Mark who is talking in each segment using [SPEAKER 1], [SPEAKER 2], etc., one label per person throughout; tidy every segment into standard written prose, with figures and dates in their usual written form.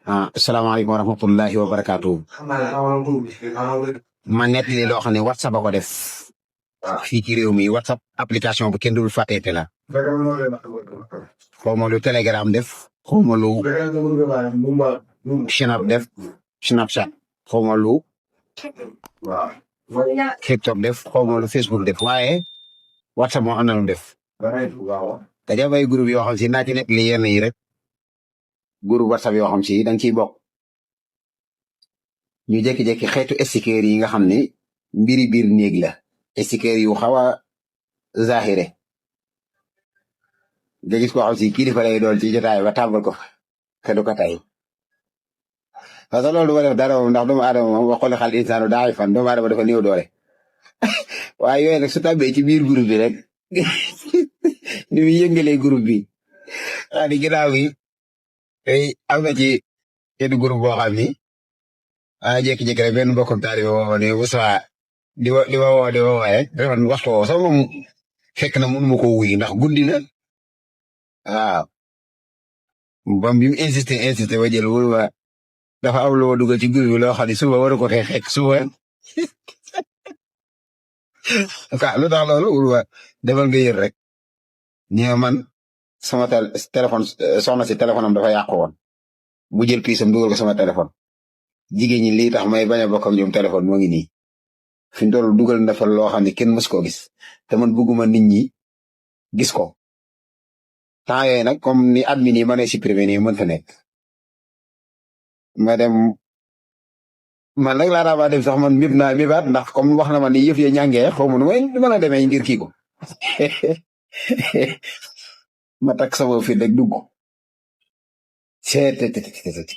[SPEAKER 1] asalaamaaleykum wa rahmatullahi wa barakaatu. ma nettali loo xam ne WhatsApp a ko def fii ci réew mi WhatsApp application bu kenn dul fàtteete la. xaw ma lu Telegram def. xaw ma lu Snap def. Snapchat. xaw ma lu TikTok def. xaw ma lu Facebook def waaye WhatsApp moo am na lu def. te def ay groupe yoo xam si naa ci nettali yenn yi rek. groupe WhatsApp yoo xam si da nga ciy bokk. ñu jékki-jékki xeetu sticker yi nga xam ne mbiri biir néeg la. sticker yu xaw a zahire. nga gis koo xam si kilifa lay doon ci jotaay ba tàmbal ko te du ko tay parce que loolu du ma def dara moom ndax doomu aadama moom wa xooli xal insaanu daay fan doomu aadama dafa néew doole. waaye yooyu nag su tàbbee ci biir groupe bi rek ni muy yëngalee groupe bi waa di ginnaaw gi am na ci yenn groupe boo xam ni jékki-jékki rek benn mbokkum taalibe woo ne Moussa di ma woo rek man waxtu woo sax moom fekk na mënu ma ko wuy ndax guddi na waaw bam bi mu insisté ba jël wul ma dafa am lu ma dugal ci groupe bi loo xam ne suba waru ko fee fekk suba lu tax loolu wul ma demal nga yër rek ñe man sama téléphone soxna si téléphone am dafa yàqu woon mu jël piisam dugal ko sama téléphone jigéen ñi lii tax may bañ a bokk ak ñoom téléphone moo ngi nii fi mu toll dugal na fa loo xam ne kenn mës koo gis te man bëgguma nit ñi gis ko temps yooyu nag comme ni admin yi mën a supprimer nii mën fa nekk ma dem man nag laa daa dem sax man mib naa mibaat ndax comme wax na ma ni yëf ya ñàngee xaw ma nu may mën a demee ngir kii ko ma takk sama fi rek dugg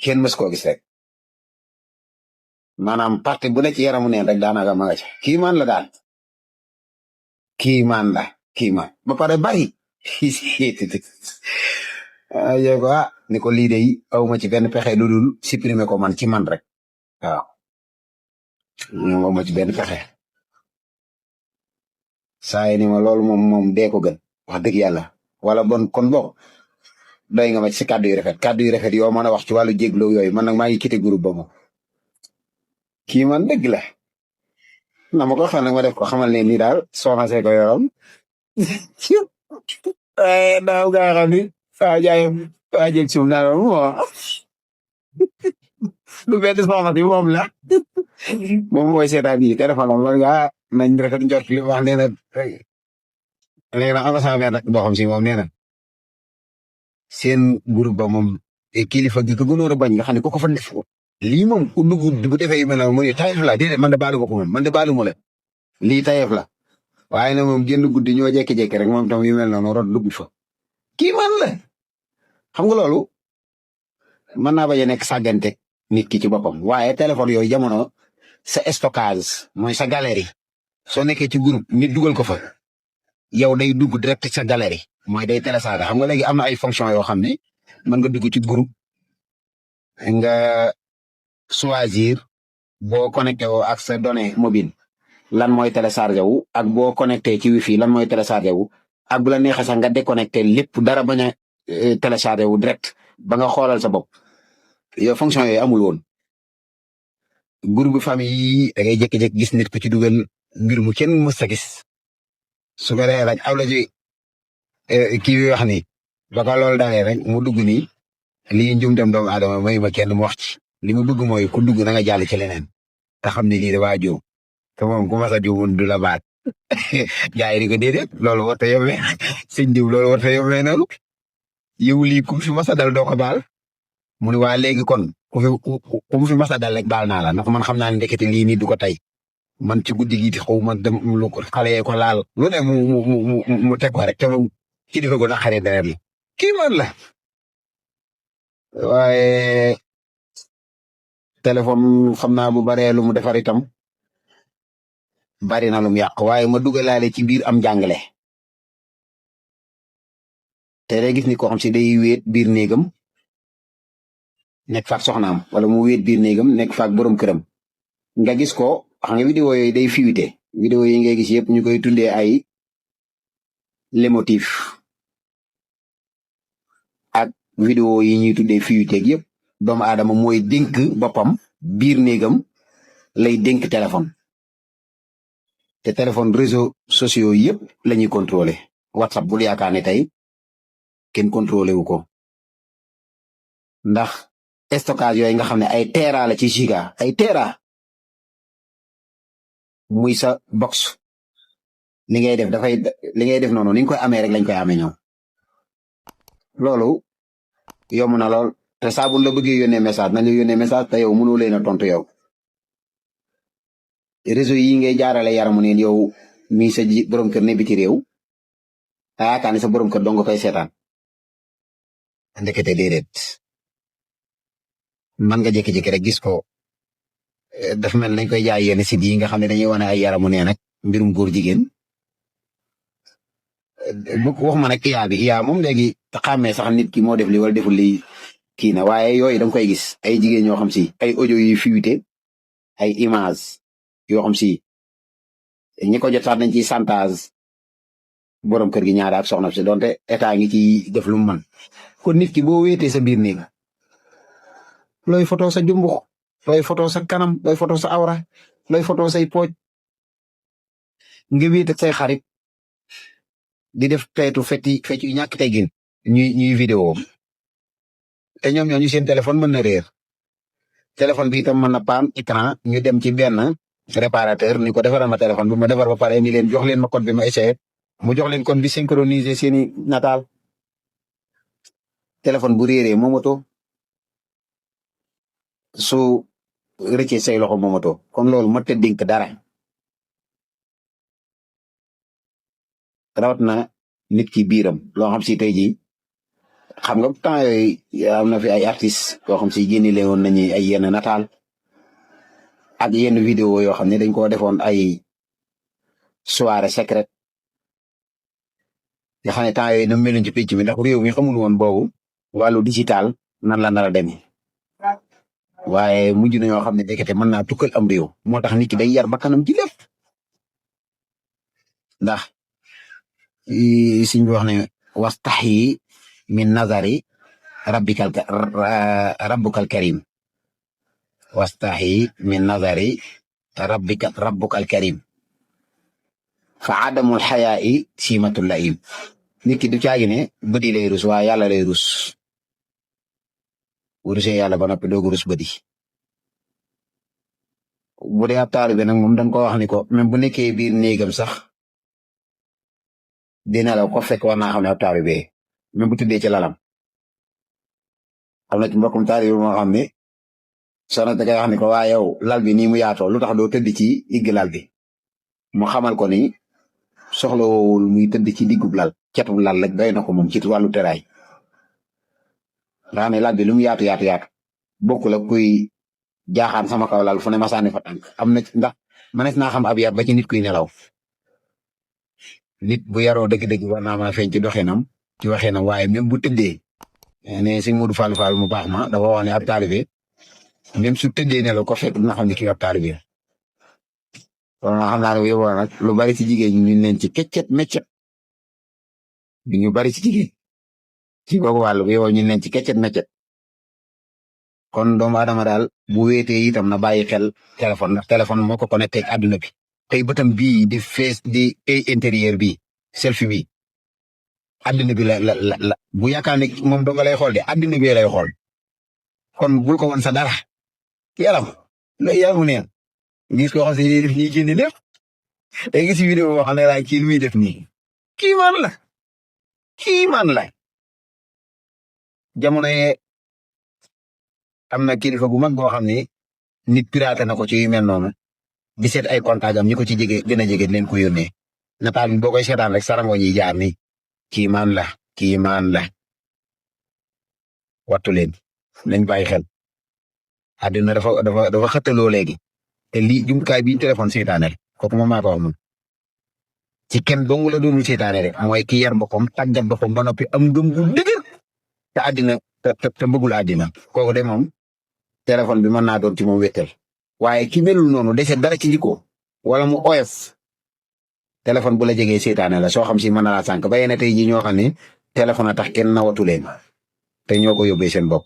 [SPEAKER 1] kenn mës koo gis rek maanaam parti bu ne ci yaramu neen rek daanaka ma nga ca kii man la daal kii man ba pare bari yow ko ni ko lii de awma ci benn pexe lu dul supprimer ko man ci man rek waaw awma ci benn pexe saa yi ni ma loolu moom dee ko gën wax dëgg yàlla wala bon kon bokk doy nga ma ci kàddu yu rafet yoo mën a wax ci wàllu jégloo yooyu man nag maa ngi quitté groupe ba moom kii man dëgg la na ma ko xam nag ma def ko xamal ne nii daal soxna see ko yoroon daaw gaa xam ni waa jeg suum naa moo lu benn soxna si moom la moom mooy seetaan yi téléphone am man ngaa nañ rafet njort li wax nee na léegi nag am na sama benn rek boo xam si moom nee na seen groupe ba moom kilifa gi ko gënoon a bañ nga xam ne ku ko fa def lii moom ku dugg bu defee yu mel noonu mu ne tayef la déedéet man de baalu ma ko moom man de baalu ma la lii tayef la waaye nag moom génn guddi ñoo jékki-jékki rek moom tam yu mel noonu rot dugg fa kii man la xam nga loolu mën naa bañ a nekk sàggante nit ki ci boppam waaye téléphone yooyu jamono sa stockage mooy sa galerie soo nekkee ci groupe nit dugal ko fa yow day dugg direct sa galerie mooy day télécharge xam nga léegi am na ay fonction yoo xam ne mën nga dugg ci groupe nga choisir boo connecté woo ak sa données mobile lan mooy téléchargé wu ak boo connecté ci wifi lan mooy téléchargé wu ak bu la neexee sax nga déconnecté lépp dara bañ a téléchargé wu direct ba nga xoolal sa bopp yow fonction yooyu amul woon groupe famille yi da ngay jékki-jékki gis nit ko ci dugal mbir mu kenn mës a gis su ko defee rek aw la ci kii bi wax ni ba ko loolu dalee rek mu dugg nii lii njumtam doomu aadama may ma kenn mu wax ci li mu bëgg mooy ku dugg na nga jàll ci leneen te xam ne lii dafaa jóom te moom ku mas a jóomoon du la baat gars yi di ko déedéet loolu warta yombee sëñ diw loolu warta yombee noonu yow lii ku fi mas a dal doo ko baal mu ne waa léegi kon ku fi mas a dal rek baal naa la ndax man xam naa ne ndekete lii nii du ko tey man ci guddi gi xaw ma dem lu ko xale ko laal lu ne mu teg ko rek te moom ci difa ko naqaree deret la kii man la waaye téléphone xam naa bu baree lu mu defar itam bari na lu mu yàq waaye ma dugalaale ci biir am jàngale te day gis ni koo xam si day wéet biir néegam nekk faak soxnaam wala mu wéet biir néegam nekk faak borom këram nga gis ko xam nga vidéo yooyu day fuité vidéo yi ngay gis yëpp ñu koy tuddee ay lémotif ak vidéo yi ñuy tuddee fuité yëpp doomu aadama mooy dénk boppam biir néegam lay dénk téléphone te téléphone réseaux sociaux yëpp la ñuy contrôler WhatsApp bul yaakaar ne tey kenn contrôlé wu ko ndax stockage yooyu nga xam ne ay tera la ci giga ay tera muy sa box li ngay def noonu ni nga koy amee rek lañ koy amee ñoom loolu yomb na lool te saa bu la bëggee yónnee message nañ la yónnee message te yow mënoo leen a tontu yow réseau yi ngay jaarale yaramu neen yow mii sa borom kër ne biti réew te yaakaar ne sa borom kër dong koy seetaan ndekete déedéet man nga jékki-jékki rek gis ko dafa mel lañ koy jaay yenn site yi nga xam ne dañuy wane ay yaramu neen ak mbirum góor jigéen waxuma nag IA moom léegi xàmmee sax nit ki moo def li wala deful li kii na waaye yooyu danga koy gis ay jigéen ñoo xam si ay audio yu fuité ay image yoo xam si ñi ko jot sax nañ ci chantage borom kër gi ñaari ak soxna si donte état ngi ci def lu mu mën kon nit ki boo wéetee sa biir néeg looy photo sa jumbux looy photo sa kanam looy photo sa awra looy photo say pooj nga wéet ak say xarit di def xeetu fecc yu ñàkk teggin ñuy vidéo te ñoom ñoo ñu seen téléphone mën na réer téléphone bi itam mën na paan écran ñu dem ci benn réparateur ni ko defaral ma téléphone bi ma defar ba pare ni leen jox leen ma code bi ma essayé mu jox leen code bi synchroniser seeni nataal téléphone bu réeree moomato su rëccee say loxo moomato kon loolu ma tëddink dara rawat na nit ki biiram loo xam si tey jii xam nga temps yooyu am na fi ay artistes yoo xam si génne leen woon nañu ay yenn nataal ak yenn vidéo yoo xam ne dañ ko defoon ay soirée secrète nga xam ne temps yooyu na meluñ ci picc mi ndax réew mi xamul woon boobu wàllu digital nan la nar a demee waaye mujj na ñoo xam ne dekete mën naa tukkal am réew moo tax nit ki day yar bakkanam ci lépp ndax siñ bi wax ne wastaxyi min nazari rabbukal karim wastaxyi min nazari rabbukal karim fa adamul xayaa'i siimatul laim nit ki du caagi ne bëdi lay rus waaye yàlla lay rus bu rusee yàlla ba noppi doogu rus bëdi bu dee ab taalibe nag moom dañ ko wax ni ko même bu nekkee biir néegam sax dina la ko fekk war naa xam ne ab taalibe même bu tëddee ci lalam am na ci mbokkum taalibe moo xam ne soxna da koy wax ni ko waa yow lal bi nii mu yaatoo lu tax doo tëdd ci digg lal bi mu xamal ko ni soxlawul muy tëdd ci diggub lal cetub lal rek doy na ko moom ci wàllu teraay nga xam ne lal bi lu mu yaatu bokkul ak kuy jaaxaan sama kaw lal fu ne ma sànni fa tànk am na ndax manees naa xam ab yar ba ci nit kuy nelaw nit bu yaroo dëgg-dëgg war naa mën a feeñ ci doxinam ci waxinam waaye même bu tëddee ne sëñ Modou Fall mu baax ma dafa wax ne ab taalibe même su tëddee nelaw ko fekk dina xam ne kii ab taalibe kon xam naa ne yow nag lu bari ci jigéen ñi ñu leen ci keccet meccet ñu bari ci jigéen ci googu wàll bu yow ñu leen ci keccet meccet kon doomu aadama daal bu wéetee itam na bàyyi xel téléphone ndax téléphone moo ko connecté ak àdduna bi tey bëtam bii di face di ay intérieur bi selfie bi àdduna bi la bu yaakaar ne moom dong lay xool de àdduna bi lay xool kon bul ko won sa dara yaram lay yaramu neen gis ko xam si def nii génne lépp day gis vidéo boo xam ne daal kii lu muy def nii kii man la jamono yee am na kilifa gu mag goo xam ne nit piraté na ko ci yu mel noonu di seet ay contact am ñi ko ci jege gën a jege leen ko yónnee nataal bi boo koy seetaan rek sarango ñi jaar ni kii man la wattu leen nañ bàyyi xel àddina dafa xëttaloo léegi te lii jumtukaay bi téléphone seetaane rek kooku moom maa ko wax moom ci kenn dong la doonul seetaane rek mooy ki yar boppam tàggat boppam ba noppi am ngëm gu dëgër te àddina te bëggul àddina kooku de moom téléphone bi mën naa doon ci moom wéttal waaye ki melul noonu dese dara ci jikko wala mu oyof téléphone bu la jegee seetaane la soo xam si mën na laa sànq ba yéen tey jii ñoo xam ne téléphone a tax kenn nawatu leen te ñoo ko yóbbee seen bopp